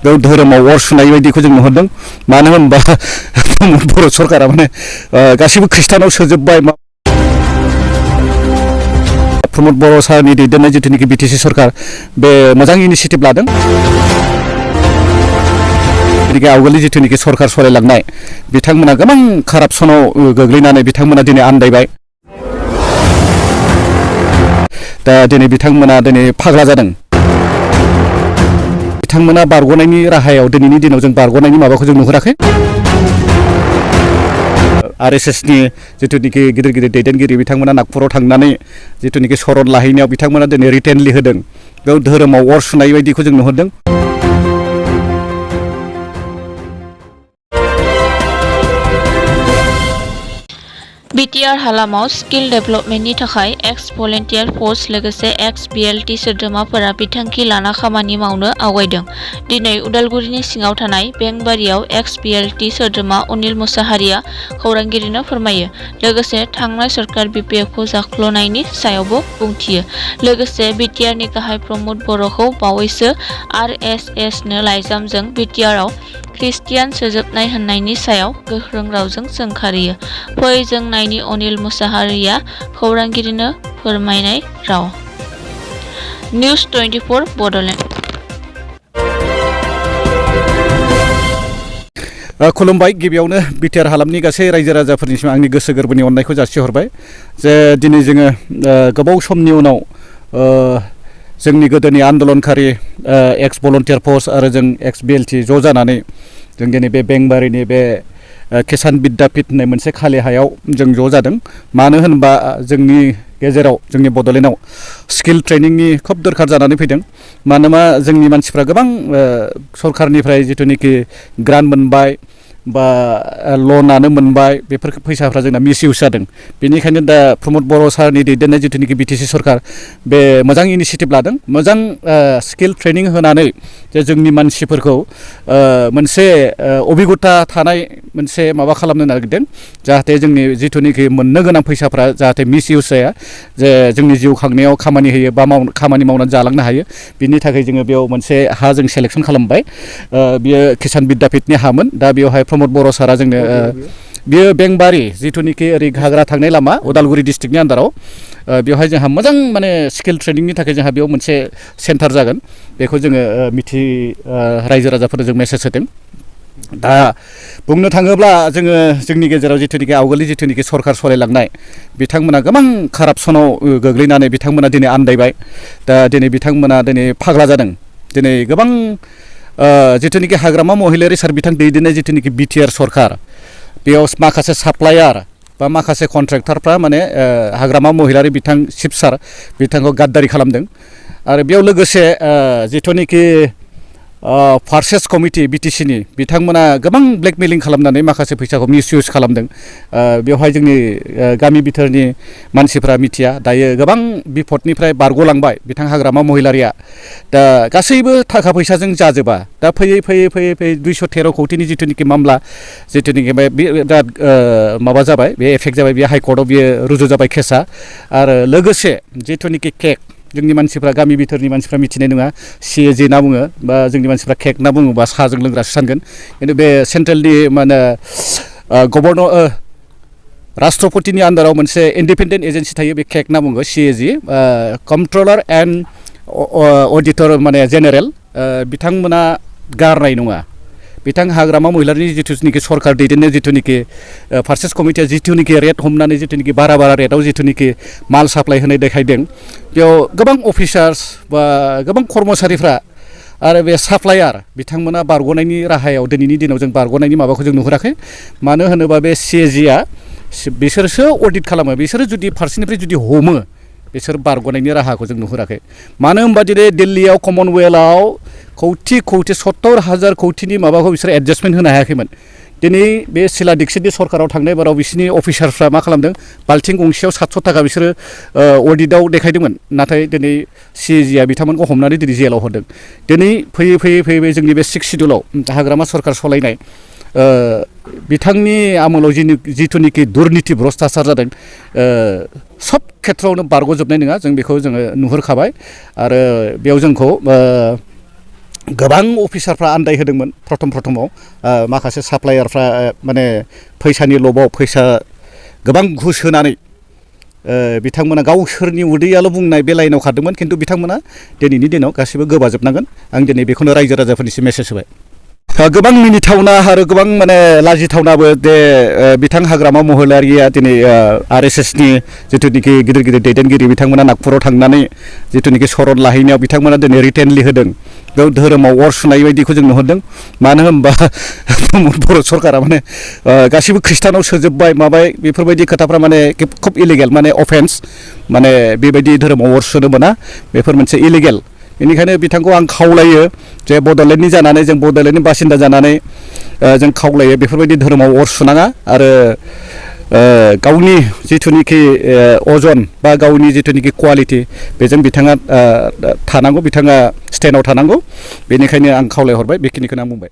बेयाव धोरोमाव अर सुनाय बायदिखौ जों नुहुरदों मानो होनबा बर' सरकारा माने गासिबो खृष्टानाव सोजोबबाय प्रमद बर' सारनि दैदेननाय जिथुनिखि बिटिसि सरकार बे मोजां इनिशिएटिभ लादों आवगोलनि जिथुनिखि सरकार सलायलांनाय बिथांमोना गोबां कारापसनाव गोग्लैनानै बिथांमोना दिनै आन्दायबाय दा दिनै बिथांमोना दिनै फाग्ला जादों बिथांमोना बारग'नायनि राहायाव दिनैनि दिनाव जों बारग'नायनि माबाखौ जों नुहुराखै आरएसएसनि जिथुनिखि गिदिर गिदिर दैदेनगिरि बिथांमोना नागपुराव थांनानै जिथुनिखि सरन लाहैनायाव बिथांमोना दिनै रिटेनलि होदों बेयाव धोरोमाव अर सुनाय बायदिखौ जों नुहुरदों बिटिआर हालामाव स्किल डेभेलपमेन्टनि थाखाय एक्स भलेन्टियार फर्स लोगोसे एक्स बिएलटि सोद्रोमाफोरा बिथांखि लाना खामानि मावनो आवगायदों। दिनै उदालगुरिनि सिङाव थानाय बेंबारियाव एक्स बिएलटि सोद्रोमा अनिल मुसाहारिया खौरांगिरिनो फोरमायो। लोगोसे थांनाय सरकार बिपिएफखौ जाख्ल'नायनि सायावबो बुंथियो। लोगोसे बिटिआरनि गाहाय प्रमद बर'खौ बावैसो आरएसएसनो लाइजामजों बिटिआरआव ख्रिस्टियान सोजोबनाय होननायनि सायाव गोख्रों रावजों सोंखारियो। फै जों नायनि अनिल मुसाहारिया खौरांगिरिनो फोरमायनाय राव। निउज 24 बड'लेण्ड। खुलुमबाय गिबियावनो बिटिआर हालामनि गासै रायजो राजाफोरनिसिम आंनि गोसो गोरबोनि अननायखौ जासिहरबाय जे दिनै जोङो गोबाव समनि उनाव जोंनि गोदोनि आन्दलनकारि एक्स भलन्टियार फर्स आरो जों एक्स बिएलटि ज' जानानै जों दिनै बे बेंबारिनि बे किसान बिद्यापीठ होननाय मोनसे खालि हायाव जों ज' जादों मानो होनबा जोंनि गेजेराव जोंनि बड'लेण्डआव स्किल ट्रेनिंनि खोब दरखार जानानै फैदों मानोना जोंनि मानसिफ्रा गोबां सरकारनिफ्राय जिथुनिखि ग्रान्ट मोनबाय बा लनानो मोनबाय बेफोर फैसाफ्रा जोंना मिसइउज जादों बेनिखायनो दा प्रमद बर' सारनि दैदेननाय जिथुनिखि बिटिसि सरकार बे मोजां इनिशिएटिभ लादों मोजां स्किल ट्रेनिं होनानै जे जोंनि मानसिफोरखौ मोनसे अभिगता थानाय मोनसे माबा खालामनो नागिरदों जाहाथे जोंनि जिथुनिखि मोननो गोनां फैसाफ्रा जाहाथे मिसइउज जाया जे जोंनि जिउ खांनायाव खामानि होयो बा खामानि मावनानै जालांनो हायो बिनि थाखाय जोङो बेयाव मोनसे हा जों सेलेक्सन खालामबाय बियो किसान बिद्यापीठनि हामोन दा बेवहाय प्रमद बर' सारा जोंनो बियो बेंबारि जिथुनिखि ओरै घाग्रा थांनाय लामा उदालगुरि डिस्ट्रिक्टनि आन्दाराव बेवहाय जोंहा मोजां माने स्किल ट्रेनिंनि थाखाय जोंहा बेयाव मोनसे सेन्टार जागोन बेखौ जोङो रायजो राजाफोरनो जों मेसेज होदों दा बुंनो थाङोब्ला जोङो जोंनि गेजेराव जिथुनिखि आवगोलनि जिथुनिखि सरकार सलायलांनाय बिथांमोना गोबां कारापसनाव गोग्लैनानै बिथांमोना दिनै आन्दायबाय दा दिनै बिथांमोना दिनै फाग्ला जादों दिनै गोबां जिथुनिखि हाग्रामा महिलारि सार बिथां दैदेननाय जिथुनिखि बिटिआर सरकार बेयाव माखासे साप्लायार बा माखासे कन्ट्रेक्टरफ्रा माने हाग्रामा महिलारि बिथां शिब सार बिथांखौ गाद्दारि खालामदों आरो बेयाव लोगोसे जिथुनिखि पारचेस कमिटि बिटिसिनि बिथांमोना गोबां ब्लेकमेलिं खालामनानै माखासे फैसाखौ मिसइउज खालामदों बेवहाय जोंनि गामि बिथोरनि मानसिफ्रा मिथिया दायो गोबां बिपदनिफ्राय बारग'लांबाय बिथां हाग्रामा महिलारिया दा गासैबो थाखा फैसाजों जाजोबा दा फैयै 213 कौटिनि जिथुनिखि मामला जिथुनिखि बिराद माबा जाबाय बे एफेक्ट जाबाय बे हाइकर्टआव बियो रुजु जाबाय केसा आरो लोगोसे जिथुनिखि केक जोंनि मानसिफ्रा गामि बिथोरनि मानसिफ्रा मिथिनाय नङा सिएजि होनना बुङो बा जोंनि मानसिफ्रा केक होनना बुङोबा साहाजों लोंग्रासो सानगोन खिन्थु बे सेन्ट्रेलनि माने गभर्नर राष्ट्रपतिनि आन्दाराव मोनसे इन्डिपेन्डेन्ट एजेन्सि थायो बे केक होनना बुङो सिएजि कन्ट्रलार एन्ड अडिटर माने जेनेरेल बिथांमोना गारनाय नङा बिथां हाग्रामा महिलारिनि जिथुनिखि सरकार दैदेननाय जिथुनिखि पारचेस कमिटिया जिथुनिखि रेट हमनानै जिथुनिखि बारा रेटआव जिथुनिखि माल साप्लाय होनाय देखायदों बेयाव गोबां अफिसार्स बा गोबां कर्मचारिफ्रा आरो बे साप्लायार बिथांमोना बारग'नायनि राहायाव दिनैनि दिनाव जों बारग'नायनि माबाखौ जों नुहुराखै मानो होनोबा बे सिएजिआ बिसोरसो अडिट खालामो बिसोरो जुदि फारसेनिफ्राय जुदि हमो बिसोर बारग'नायनि राहाखौ जों नुहुराखै मानो होनबा दिनै दिल्लीयाव कमनवेल्थआव कौटि 70,000 कौटिनि माबाखौ बिसोर एडजास्टमेन्ट होनो हायाखैमोन दिनै बे शिला दीक्षितनि सरकाराव थांनाय बाराव बिसोरनि अफिसारफ्रा मा खालामदों बाल्थिं गंसेयाव 700 थाखा बिसोरो अडिटआव देखायदोंमोन नाथाय दिनै सिएजिआ बिथांमोनखौ हमनानै दिनै जेलाव हरदों दिनै फैयै जोंनि बे 6 शिड्युलाव हाग्रामा सरकार सलायनाय बिथांनि आमोलाव जिथुनिखि दुर्नीति भ्रष्टाचार जादों सब खेथ्रआवनो बारग'जोबनाय नङा जों बेखौ जोङो नुहुरखाबाय आरो बेयाव जोंखौ गोबां अफिसारफ्रा आन्दायहोदोंमोन प्रथमाव माखासे साप्लायारफ्रा माने फैसानि लबाव फैसा गोबां घुस होनानै बिथांमोना गावसोरनि उदैयाल' बुंनाय बे लाइनाव खारदोंमोन खिन्थु बिथांमोना दिनैनि दिनाव गासिबो गोबाजोबनांगोन आं दिनै बेखौनो रायजो राजाफोरनिसिम मेसेज होबाय गोबां मिनिथावना आरो गोबां माने लाजिथावनाबो जे बिथां हाग्रामा महिलारिया दिनै RSSनि जिथुनिखि गिदिर गिदिर दैदेनगिरि बिथांमोना नागपुराव थांनानै जिथुनिखि सरन लाहैनायाव बिथांमोना दिनै रिटेनलि होदों बेयाव धोरोमाव अर सुनाय बायदिखौ जों नुहुरदों मानो होनबा बर' सरकारा माने गासिबो ख्रिस्टानाव सोजोबबाय माबाय बेफोरबायदि खोथाफ्रा माने खुब इलिगेल माने अफेन्स माने बेबायदि धोरोमाव अर सुनो मोना बेफोर मोनसे इलिगेल बेनिखायनो बिथांखौ आं खावलायो जे बड'लेण्डनि जानानै जों बड'लेण्डनि बासिन्दा जानानै जों खावलायो बेफोरबायदि धोरोमाव अर सुनाङा आरो गावनि जिथुनिखि अजन बा गावनि जिथुनिखि क्वालिटि बेजों बिथाङा थानांगौ बिथाङा स्टेन्डआव थानांगौ बेनिखायनो आं खावलायहरबाय बेखिनिखौनो आं बुंबाय